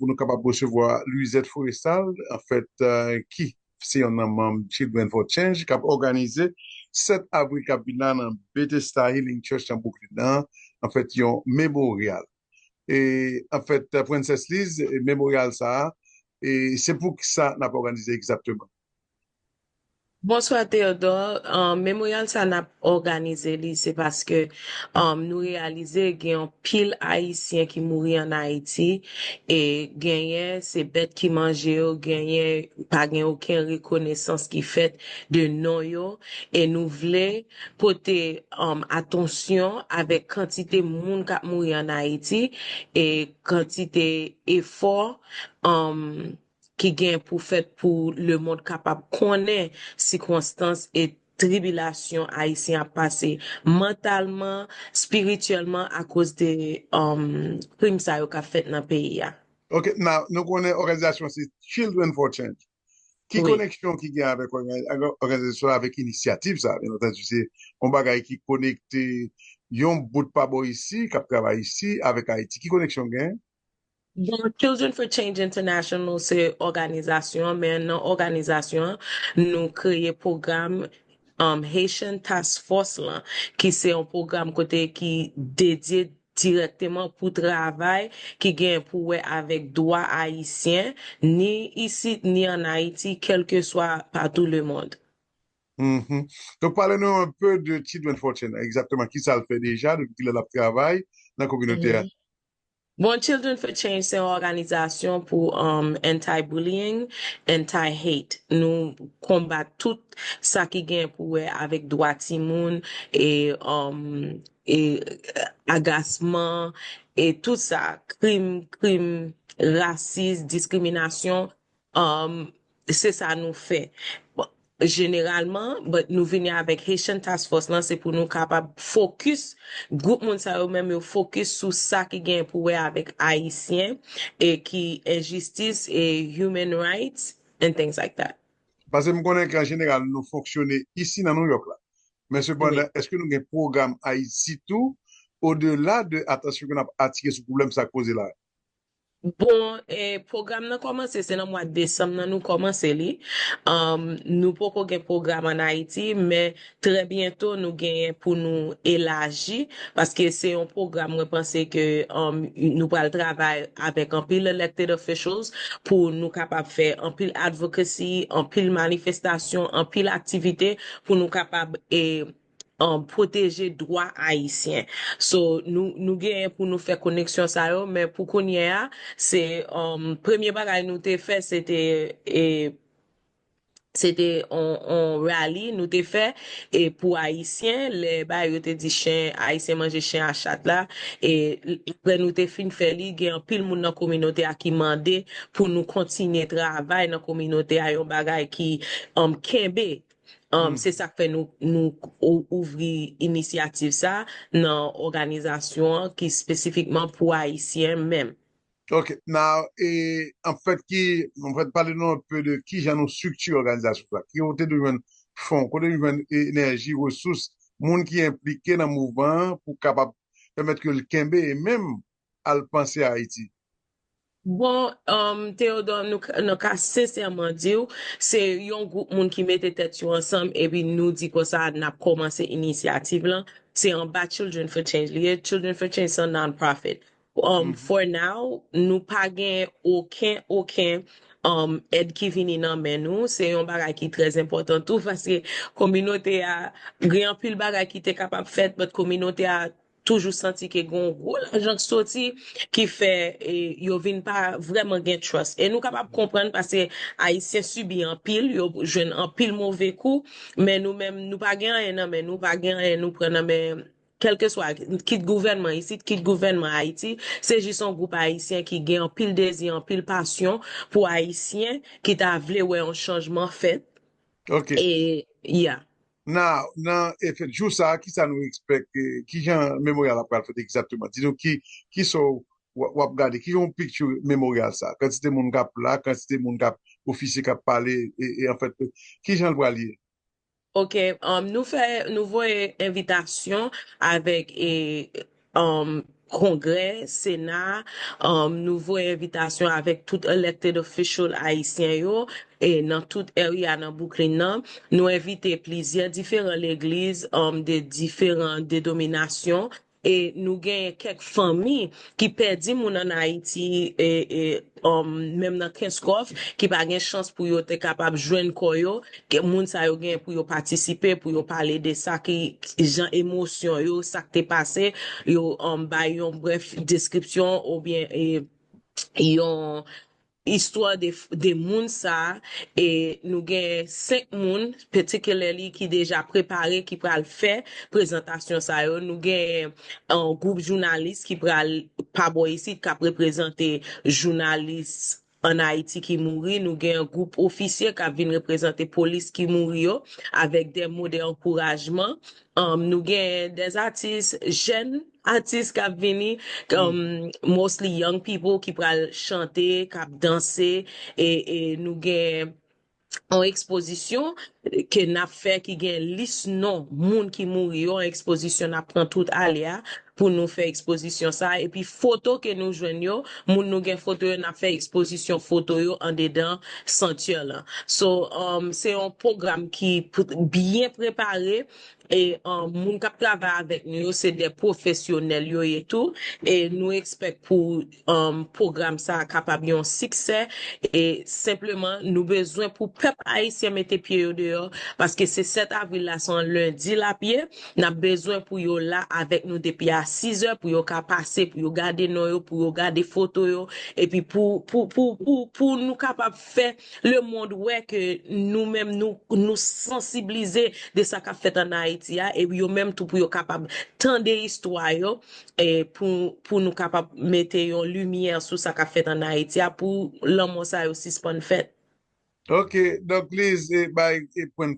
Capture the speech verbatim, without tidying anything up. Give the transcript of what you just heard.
nou kapab resevwa Louisette Forestal, anfèt, ki se yon nan manm Children for Change, k ap òganize sèt avril k ap vin la nan Bethesda Healing Church nan Brooklyn nan, anfèt, yon memoryal. E, anfèt, Princess Liz, memoryal sa a, e se pou ki sa n ap òganize egzakteman? Bonswa Theodore. Um, memoryal sa n ap òganize li, se paske um, nou reyalize gen anpil Ayisyen ki mouri ann Ayiti, e genyen se bèt ki manje yo, genyen pa gen okenn rekonesans ki fèt de non yo, e nou vle pote um, atansyon avèk kantite moun k ap mouri ann Ayiti, e kantite efò um, ki gen pou fèt pou lemonn kapab konnen sikonstans e tribilasyon Ayisyen ap pase mantalman, espirityèlman, akoz de um, krim sa yo k ap fèt nan peyi a. Ok, now, nou konnen òganizasyon se Children for Change. Ki koneksyon ki gen avèk òganizasyon, avèk inisyativ sa? Byen antandi, se yon bagay ki konekte yon bout pa bò isi, k ap travay isi, avèk Ayiti. Ki koneksyon gen? Bon, Children for Change International se òganizasyon, men nan òganizasyon, nou kreye pwogram um, Haitian Task Force lan, ki se yon pwogram kote ki dedye dirèkteman pou travay ki gen pou wè avèk dwa ayisyen, ni isit, ni ann Ayiti, kèlkeswa patou lemonn. Mm -hmm. Donk, pale nou un peu de Children for Change, egzakteman ki sa l fè deja, depi kilè l ap travay nan kominote a. Mm -hmm. Bon, Children for Change se yon òganizasyon pou um, anti-bullying, anti-hate. Nou konbat tout sa ki gen pou wè avèk dwa timoun e, um, e agasman e tout sa, krim, krim, rasis, diskriminasyon, um, se sa nou fè. Jeneralman, but nou vini avèk Haitian Task Force lan, se pou nou kapab fokis gwoup moun sa yo menm yo fokis sou sa ki gen pou wè avèk ayisyen e ki enjistis e human rights and things like that. Paske m konnen ke an jeneral nou fonksyone isi nan New York la. Men sepandan, èske nou gen pwogram Ayiti tou, odela de atansyon ke n ap atire sou pwoblèm sa k poze la? Bon, e, pwogram nan kòmanse, se nan mwa desanm nan nou kòmanse li. Um, nou poko gen pwogram ann Ayiti, men trè byento nou genyen pou nou elaji, paske se yon pwogram mwen panse ke um, nou pral travay avèk anpil elected officials pou nou kapab fè anpil advocacy, anpil manifestasyon, anpil aktivite pou nou kapab e, um, pwoteje dwa ayisyen. So, nou, nou genyen pou nou fè koneksyon sa yo, men pou kounye a, se um, premye bagay nou te fè, se te e, se te on, on rally nou te fè e pou ayisyen, lè ba yo te di chen ayisyen manje chen a chat la, e apre nou te fin fè li, gen anpil moun nan kominote a ki mande pou nou kontinye travay nan kominote a, yon bagay ki um, kenbe. Um, se sa k fè nou, nou ouvri inisyativ sa nan òganizasyon an ki espesifikman pou ayisyen menm. Ok, now, e, anfèt, ki, anfèt, pale nou un peu de kijan nou estrikti òganizasyon sa, ki kote nou jwenn fon, kote nou jwenn enèji, resous, moun ki enplike nan mouvman an pou kapab pèmèt ke l kenbe e menm al panse Ayiti. Bon, um, Theodore, nou, nou ka sensèman di w, se yon gwoup moun ki mete tèt yo ansanm, epi nou di konsa, n ap kòmanse inisyativ lan. Se anba Children for Change li ye. Children for Change se yon non-profit. Um, for now, nou pa gen okenn, okenn um, èd ki vini nan men nou. Se yon bagay ki trè enpòtan tou, paske kominote a, gen anpil bagay ki te kapab fèt, but kominote a toujou santi ke gen yon gwo lajan k soti, ki fè e, yo vin pa vrèman gen trust. E nou kapab konprann paske Ayisyen sibi anpil, yo jwenn anpil move kou, men nou menm, nou pa gen anyen nan men nou, pa gen anyen nou pran nan men kèlkeswa, kit gouvènman isit, kit gouvènman Ayiti, se jis yon gwoup Ayisyen ki gen anpil dezi, anpil pasyon pou Ayisyen ki ta vle wè yon chanjman fèt. Ok. E, yeah. Nan, nan efè jou sa, ki sa nou ekspekte, ki jan memoryal la pral fèt egzakteman? Di nou ki, ki sa w, w ap gade, ki jan w picture memoryal sa? Kantite moun k ap la, kantite moun k ap, ofisye k ap pale, e, e anfèt, ki jan l pral ye? Ok, um, nou fè, nou voye envitasyon avèk e, um, Kongrè, Sena, um, nou voye envitasyon avèk tout elected official ayisyen yo, e nan tout area nan Brooklyn nan. Nou envite plizyè diferan legliz, um, de diferan denominasyon, e nou genyen kèk fanmi ki pèdi moun ann Ayiti, e, e, um, menm nan Kenskòf, ki pa gen chans pou yo te kapab jwenn kò yo, ke moun sa yo gen pou yo patisipe, pou yo pale de sa ki, ki jan emosyon yo, sa k te pase, yo, um, bay yon brèf deskripsyon oubyen, e, yon istwa de, de moun sa, e nou gen senk moun, particularly, ki deja prepare, ki pral fè prezantasyon sa yo. Nou gen yon gwoup jounalis ki pral pa bò isit, k ap reprezante jounalis ann Ayiti ki mouri. Nou gen yon gwoup ofisye k ap vin reprezante polis ki mouri yo, avèk de mo de ankourajman. Um, nou gen de atis, jèn atis k ap vini, um, mostly young people ki pral chante, k ap danse, e, e nou gen yon ekspozisyon ke n ap fè ki gen lis non moun ki mouri yo, yon ekspozisyon n ap pran tout ale a pou nou fè ekspozisyon sa, epi foto ke nou jwenn yo, moun nou gen foto yo, n ap fè ekspozisyon foto yo andedan santyè lan. So, um, se yon pwogram ki p-, byen prepare, e, um, moun k ap travay avèk nou yo, se de pwofesyonèl yo ye tou, e nou ekspèk pou, um, pwogram sa a kapab yon siksè, e senpleman, nou bezwen pou pèp ayisyen mete pye yo deyò, paske se sèt avril la, se yon lendi l ap ye, n ap bezwen pou yo la avèk nou depi a sizè, pou yo ka pase, pou yo gade non yo, pou yo gade foto yo, epi pou, pou, pou, pou, pou nou kapab fè lemonn wè ke nou menm, nou, nou sansiblize de sa k ap fèt ann Ayiti a, e yo menm tou pou yo kapab tande istwa yo, e pou, pou nou kapab mete yon limyè sou sa k ap fèt ann Ayiti a, pou lanmò sa yo sispann fèt. Ok, donk Liz, e, bay, e, pwen